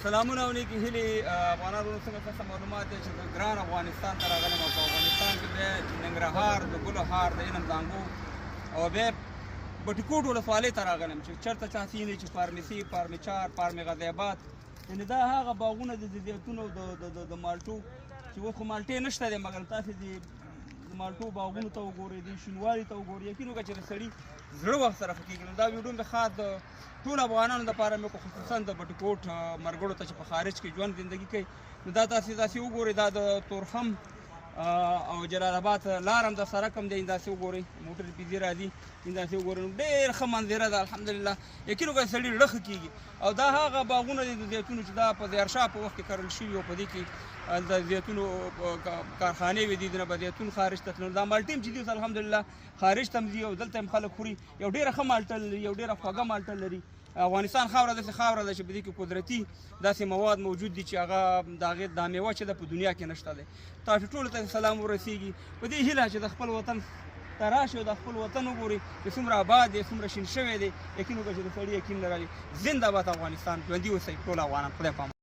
سلامونه او نیکې هیلې افغانانو ورونو. څنګه تاسو معلومات دی چې ګران افغانستان ته راغلی او په افغانستان کې بیا چې ننګرهار د ګلو هار د علم زانګو او بیا بټي کوټ ولسوالۍ ته راغلم چې چېرته چا سینې چې فارمیسي، فارمیچار، فارمي غازي آباد، یعنې دا هغه باغونه د زیتونو، د مالټو چې اوس خو مالټې نشته دی، مګر تاسې د مالټو باغونو ته وګورئ، د شینوالي ته وګورئ، یقین وکړه چې د سړي زړه وخت سره ښه کېږي. نو دا ویډیو مې خاص د ټول افغانانو دپاره مې کو، خصوصا د بټي کوټ مرګړو ته چې په خارج کې ژوند زندگي کوي. نو دا تاسې داسې وګورئ، دا د تورخم او جلال آباد لار هم د سړک هم دی، داسې وګورئ، موټر پیزې راځي، داسې وګورئ، ډېر ښه منظره ده، الحمدلله. یقین وکړئ سړي زړه ښه کېږي. او دا هغه باغونه دي د زیتونو چې دا په ظاهرشاه په وخت کې کرل شوي او په دې کې د زیتونو کارخانې وې، دي نه به زیتون خارج ته تلل. دا مالټې هم چې دي اوس الحمدلله خارج ته هم ځي او دلته هم خلک خوري. یو ډېره ښه مالټه لري، یو ډېره خوږه مالټه لري. افغانستان خاوره داسې خاوره ده چې په دې کې قدرتي داسې مواد موجود دي چې هغه د هغې دا میوه چې ده په دنیا کې نشته دی. تاسو ټولو ته سلام ورسیږي په دې هیله چې د خپل وطن ته راشئ او د خپل وطن وګورئ چې څومره آباد دی، څومره شین شوی دی. یقین وکړئ چې د سړي یقین نه راځي. زنده باد افغانستان، ژوندي اوسئ ټول افغانان، خدای په امان.